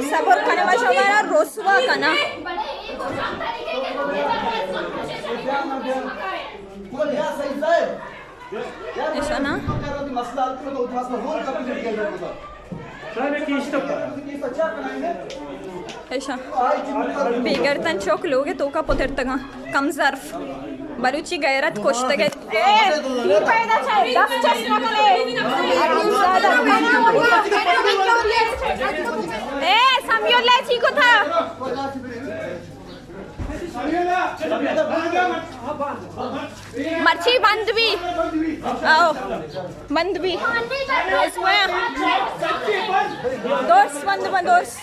صبر کنے، ما شمارا رسوا کنا۔ ایشانا۔ ایشاں۔ بے گردن چوک لوگ توکا پترتگاں۔ کم ظرف۔ بلوچی غیرت کشتگ۔ اے، ای پیدا چاہے، دست چست نہ کنے۔ اے، سمیع اللہ چی کو تھا؟ مرچی بند بی۔ آؤ، بند بی۔ دوست بند بند دوست۔